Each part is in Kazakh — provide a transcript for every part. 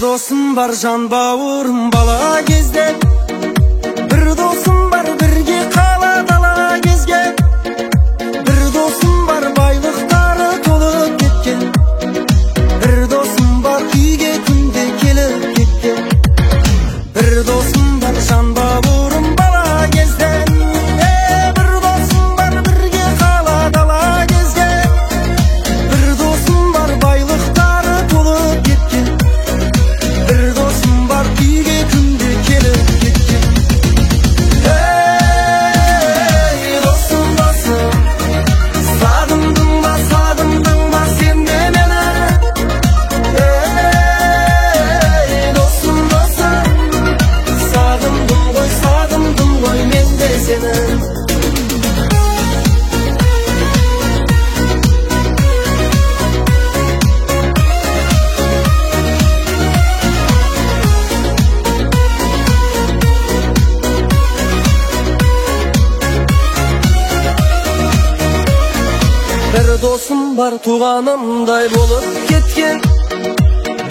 Досым бар жан бауырым бала кезде, бір досым бар бірге қала дала кезген, бір досым бар байлықтары толып кеткен, бір досым бар үйге күнде келіп кеткен, бір досым бар жан бауырым бала кезден, бір досым бар бірге қала дала кезген, бір досым бар байлықтары толып кеткен, бір досым бар үйге күнде келіп кеткен. Ей, досым, досым, сағындың ба, сағындың ба сен де мені? Ей, досым, досым, сағындым ғой, сағындым ғой мен де сені. Бір досым бар туғанымдай болып кеткен,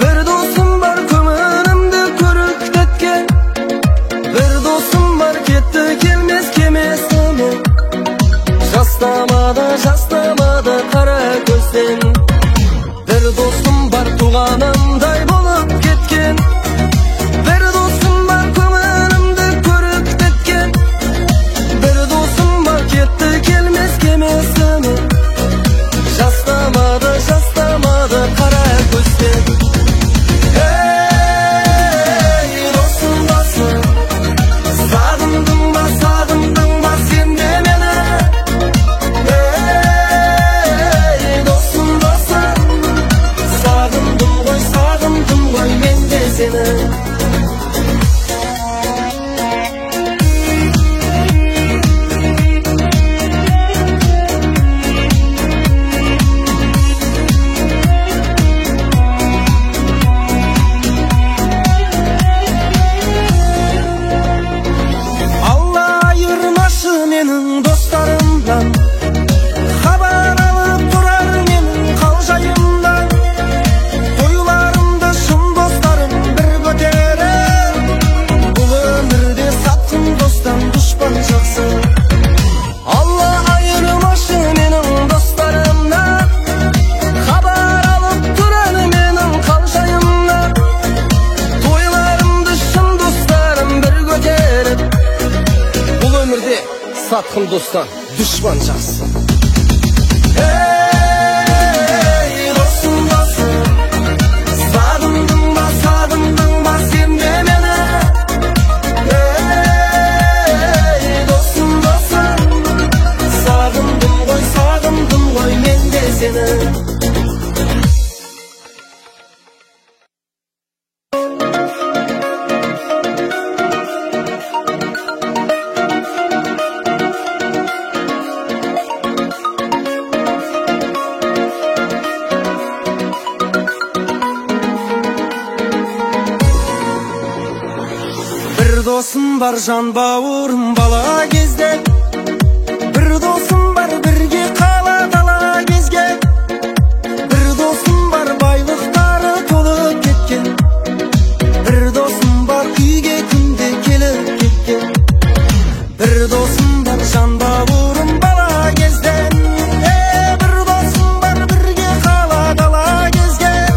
бір досым бар көңілімді көріктеткен, бір досым бар кетті келмес кемесімен, жастамады жастамады қара көзден. Бір досым бар туғанымдай болып кеткен, бір досым бар көңілімді көріктеткен, бір досым бар кетті келмес кемесімен, жастамады жастамады қара көзден. Ей, досым, досым, сағындың ба, сағындың ба сен де мені? Ей, досым, досым, сағындым ғой, сағындым ғой мен де сені. Алла айырмашы менің достарымнан, хабар алып тұрар менің қал жайымнан, тойларымды шын достарым бір көтерер, бұл өмірде сатқын достан дұшпан жақсы. Алла айырмашы менің достарымнан, хабар алып тұрар менің қал жайымнан, тойларымды шын достарым бір көтеріп, бұл өмірде сатқын достан дұшпан жақсы. Ей, досым, досым, сағындың ба, сағындың ба сен де мені? Ей, досым, досым, сағындым ғой, сағындым ғой мен де сені. Бір досым бар жан бауырым бала кезде, бір досым бар бірге қала дала кезген, бір досым бар байлықтары толып кеткен, бір досым бар үйге күнде келіп кеткен, бір досым бар жан бауырым бала кезден, бір досым бар бірге қала дала кезген,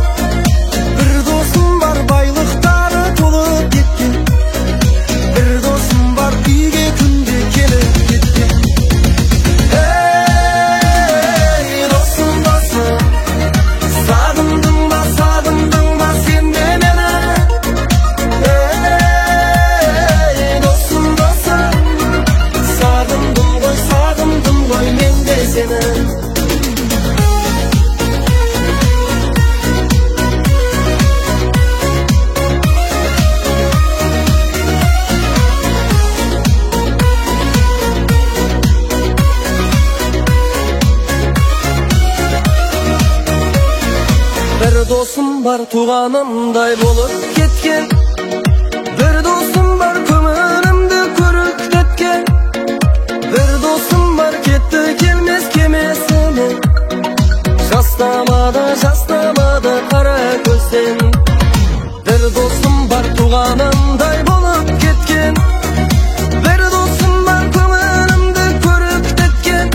бір досым бар байлықтары толып кеткен, бір досым бар үйге күнде келіп кеткен. Ей, досым, досым, сағындың ба, сағындың ба сен де мені? Ей, досым, досым, сағындым ғой, сағындым ғой мен де сені. Бір досым бар туғанымдай болып кеткен, бір досым бар көңілімді көріктеткен, бір досым бар кетті келмес кемесімен, жастамады жастамады қара көзден. Бір Бір досым бар туғанымдай болып кеткен, бір досым бар көңілімді көріктеткен,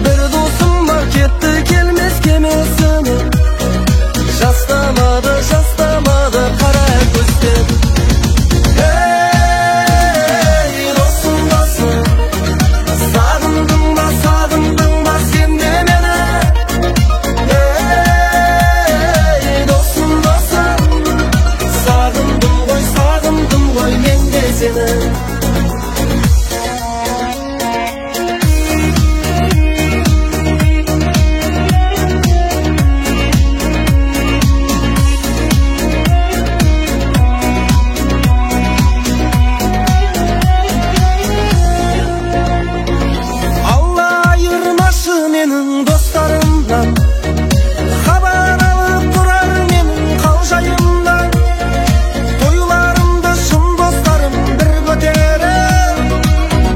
бір досым бар кетті келмес кемесіне, жастамады, жастамады қара көзден. Ей, досым, досым, сағындың ба, сағындың ба сен де мені? Ей, досым, досым, сағындым ғой, сағындым ғой мен де сені. Алла айырмашы менің достарымнан, хабар алып тұрар менің қал-жайымнан. Тойларымды шын достарым бір көтеріп,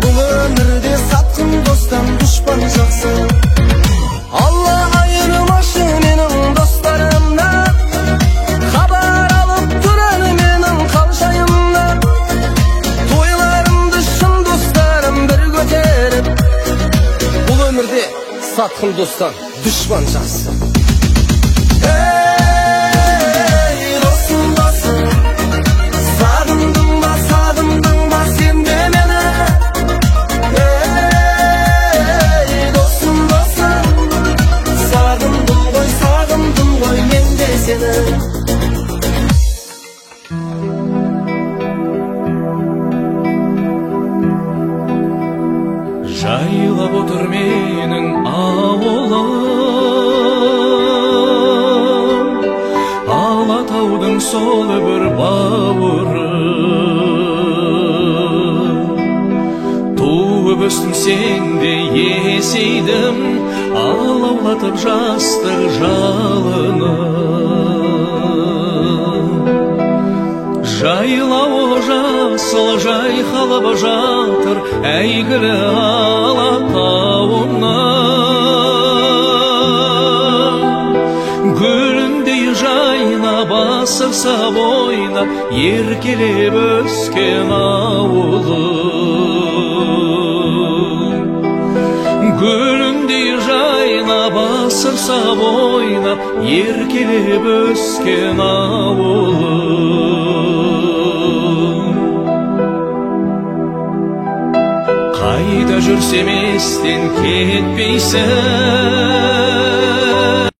бұл өмірде сатқын достан дұшпан жақсы. Алла айырмашы менің достарымнан, хабар алып тұрар менің қал-жайымнан. Тойларымды шын достарым бір көтеріп, бұл өмірде сатқын достан дұшпан жақсы. Ей, досым, досым, сағындың ба, сағындың ба сен де мені? Ей, досым, досым, сағындым ғой, сағындым ғой мен де сені. Жайлап отыр менің ауылым, Алатаудың сол бір бауыры. Туып өстім сенде есейдім, алаулатып жастық жалыны. Жайлауы жасыл жайқалып жатыр әйгілі Алатауымның. Гүліндей жайнап асырса ойнап еркелеп өскен ауылым. Гүліндей жайнап асырса ойнап еркелеп өскен ауылым. Қайда жүрсем естен кетпейсің,